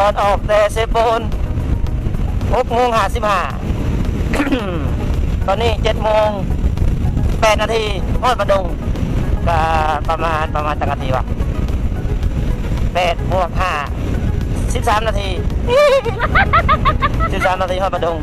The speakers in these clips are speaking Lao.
ອອກແຕ່ເຊໂປນຫົກໂມງຫ້າສິບຫ້າ ຕອນນີ້ເຈັດໂມງແປດນາທີ ຮອດບາດດົງ ກະປະມານ ປະມານຈັກນາທີວະ ແປດບວກຫ້າ ສິບສາມນາທີ ສິບສາມນາທີຮອດບາດດົງ.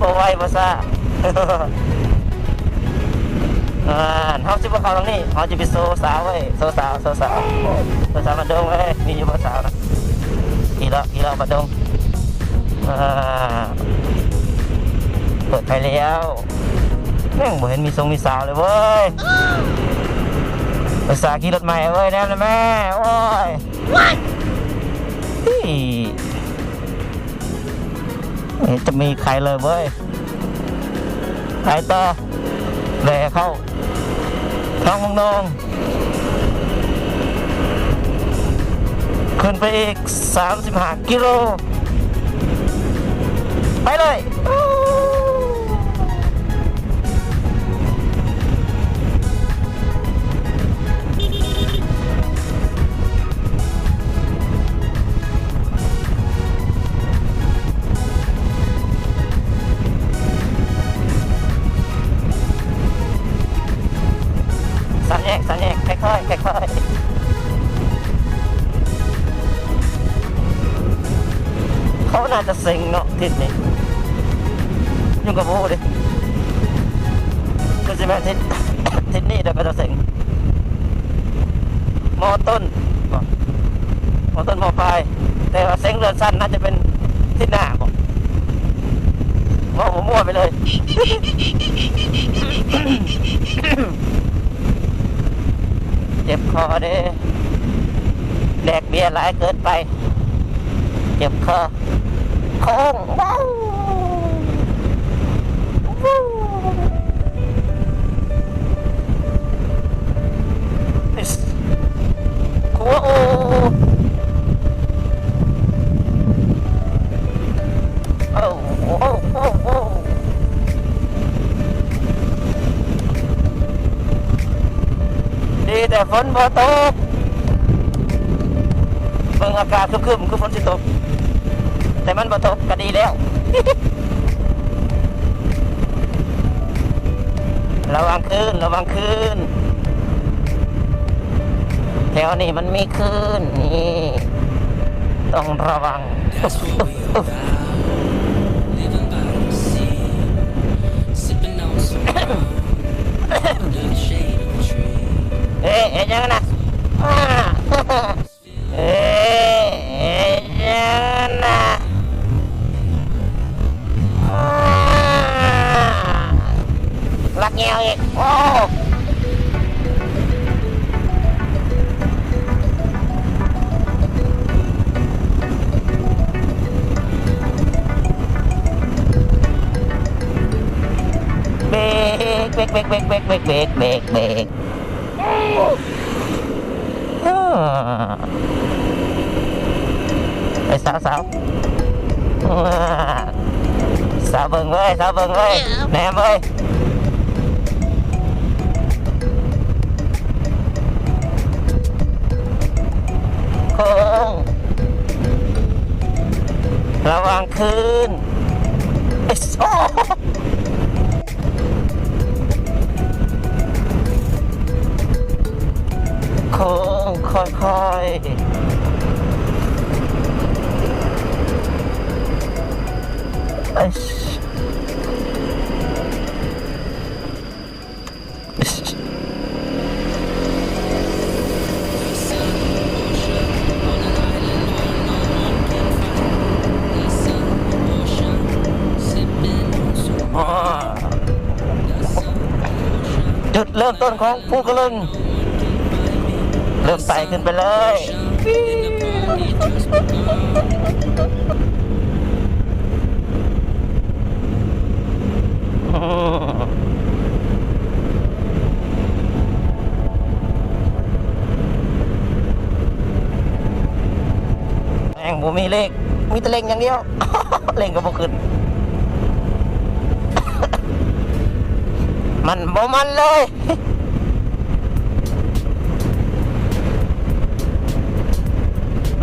ບໍ່ໄວບໍ່ຊ້າ ອ່າ ເຮົາຊິບໍ່ເຂົ້າທາງນີ້ ເຮົາຈະໄປໂຊສາວເວີຍ ໂຊສາວ ໂຊສາວ ໂຊສາວມາດົງເວີຍ ມີຢູ່ບໍ່ສາວນະ? ຂີ່ເລາະ ຂີ່ເລາະມາດົງ ອ່າ ເປີດໄຟແລ້ວ ແມ່ງບໍ່ເຫັນມີຊົງມີສາວເລີຍເວີຍ. ອຸດສ່າຂີ່ລົດໃໝ່ເວີຍ ແນມນະແມ່ ໂອ້ຍ ເອີ ຈະມີໃຄເລີຍເວີຍ. ໄປຕໍ່ ແລ່ເຂົ້າທາງເມືອງນອງ ຂຶ້ນໄປອີກສາມສິບຫ້າກິໂລ ໄປເລີຍ. ສາມແຍກ ສາມແຍກ ຄ່ອຍໆ ຄ່ອຍໆ ເຂົາໜ້າຈະເຊັງເນາະ ທິດນີ້ ຍັງກະບໍ່ຮູ້ເດ້ ຄືຊິແມ່ນທິດ ທິດນີ້ແລ້ວເຂົາຈະເຊັງ. ມໍຕົ້ນບໍ ມໍຕົ້ນມໍປາຍ ແຕ່ວ່າເຊັງເລື່ອນຊັ້ນໜ້າຈະເປັນທິດໜ້າບໍ ເວົ້າມົ້ວໆໄປເລີຍ. ເຈັບຄໍເດ້ ແດກເບຍຫຼາຍເກີນໄປ ເຈັບຄໍ. ໂຄ້ງ ວ້າວ ໂອ້ ໂອ້ ໂອ້ ໂອ້ ດີແຕ່ຝົນບໍ່ຕົກ. ເບິ່ງອາກາດຄຶ້ມໆ ຄືຝົນຊິຕົກ ແຕ່ມັນບໍ່ຕົກກະດີແລ້ວ. ລະວັງຄື້ນ ລະວັງຄື້ນ ແຖວນີ້ມັນມີຄື້ນ ນີ້ ຕ້ອງລະວັງ. ເອີ ເຮັດຫຍັງນະ? ເອີ ເຮັດຫຍັງນະ? ລັກແງວອີກ ໂອ້. ເບກ ເບກ ເບກ. ເອີ ໄປ ສາວ ສາວ ສາວເບິ່ງເວີຍ ສາວເບິ່ງເວີຍ ແນມເວີຍ. ໂຄ້ງ ລະວັງຄື້ນ ໂອ້. ໂຄ້ງຄ່ອຍໆ ເອີຍ. ຈຸດເລີ່ມຕົ້ນຂອງພູກະລຶງ ເລີ່ມໄຕ່ຂຶ້ນໄປເລີຍ. ແມ່ງບໍ່ມີເລກ ມີແຕ່ເລັ່ງຢ່າງດຽວ ເລັ່ງກະບໍ່ຂຶ້ນ ມັນບໍ່ມັນເລີຍ.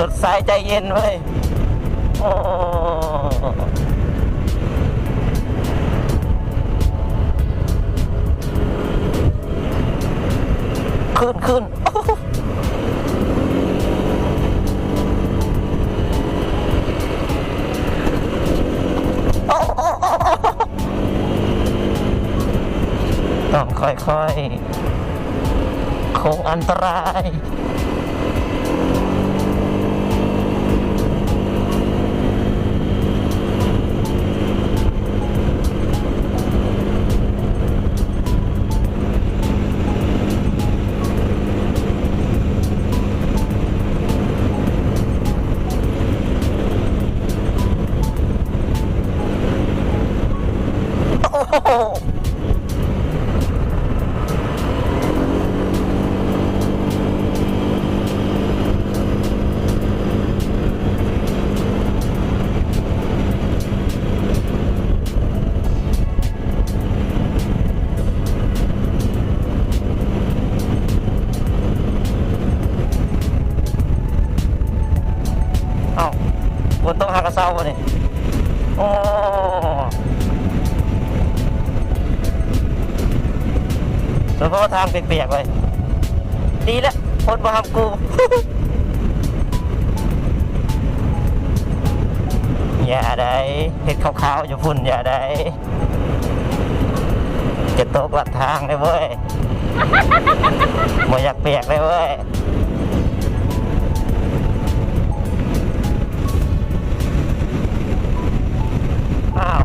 ລົດສາຍໃຈເຢັນເວີຍ. ໂອ້ ຂຶ້ນ ຂຶ້ນ. ຕ້ອງຄ່ອຍໆ ໂຄ້ງອັນຕະລາຍ. ໂອ້ໂຫ ເອົ້າ ຝົນຕົກຫາກະເຊົາບໍ່ນີ້? ໂອ້ ສະເພາະທາງປຽກໆ ເວີຍ. ດີແລ້ວ ຝົນບໍ່ຫາມກູ. ຢ່າໄດ໋ ເຮັດຂາວໆ ຢູ່ພຸ້ນ ຢ່າໄດ໋. ຈະຕົກລັດທາງເດ້ເວີຍ ບໍ່ຢາກປຽກເດ້ເວີຍ. ອ້າວ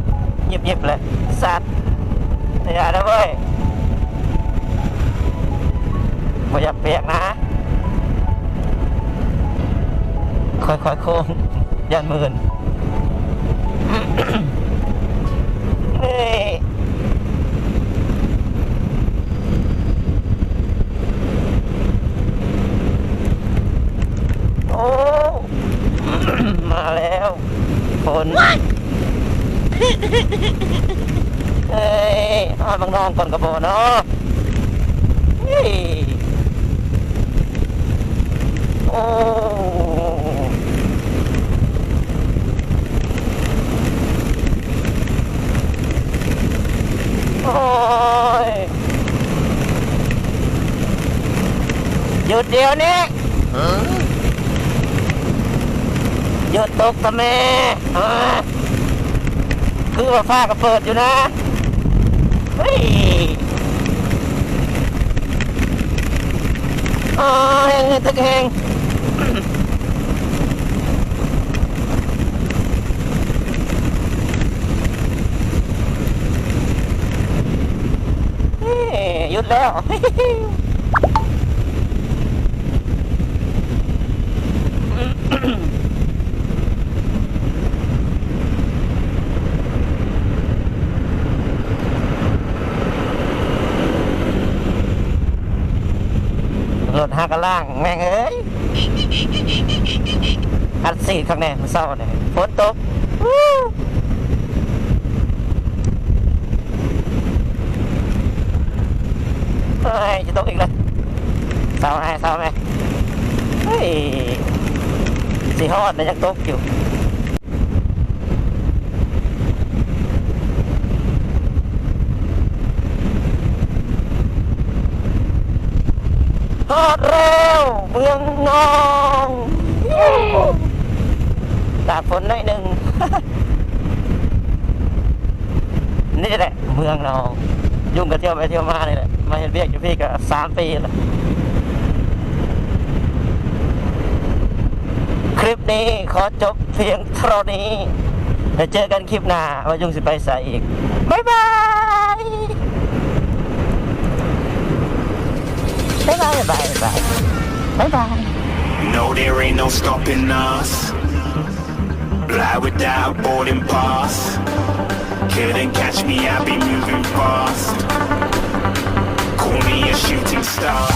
ຫຍິບໆ ເລີຍ ສັດ ຢ່າເດ້ເວີຍ ບໍ່ຢາກປຽກນະ. ຄ່ອຍໆ ໂຄ້ງ ຢ້ານມື່ນ. ເອີຍ ໂອ້ ມາແລ້ວ ຝົນ. ເອີຍ ເອົາບັກນ້ອງກ່ອນກະບໍ່ເນາະ. ເອີຍ ໂອ້ ໂອ້ຍ ຢຸດດຽວນີ້ ຢຸດຕົກຕະແມ່. ເອີ ຄືວ່າຟ້າກະເປີດຢູ່ນະ. ເຮີ້ຍ ອໍ ແຮງ ແຮງ ຕຶກແຮງ. ເອີ ຢຸດແລ້ວ. ລົດຫາກະລ້າງ ແມ່ງເອີຍ ອັດສີດຄັກແນ່ມື້ເຊົ້ານີ້ ຝົນຕົກ. ເຮີ້ຍ ຈະຕົກອີກແລ້ວ ເຊົາແນ່ ເຊົາແນ່. ເຮີ້ຍ ຊິຮອດແລ້ວ ຍັງຕົກຢູ່. ຮອດແລ້ວ ເມືອງນອງ ຕາກຝົນໜ້ອຍໜຶ່ງ. ນີ້ແຫຼະ ເມືອງນອງ ຍຸງກະທ່ຽວໄປທ່ຽວມານີ້ແຫຼະ ມາເຮັດວຽກຢູ່ພີ້ກະສາມປີແລ້ວ. ຄລິບນີ້ຂໍຈົບພຽງເທົ່ານີ້ ແລ້ວເຈີກັນຄລິບໜ້າວ່າຍຸງຊິໄປໃສອີກ. ບາຍບາຍ ບາຍບາຍ ບາຍບາຍ ບາຍບາຍ. No, there ain't no stopping us. Fly without boarding pass. Couldn't catch me, I be moving fast. Call me a shooting star.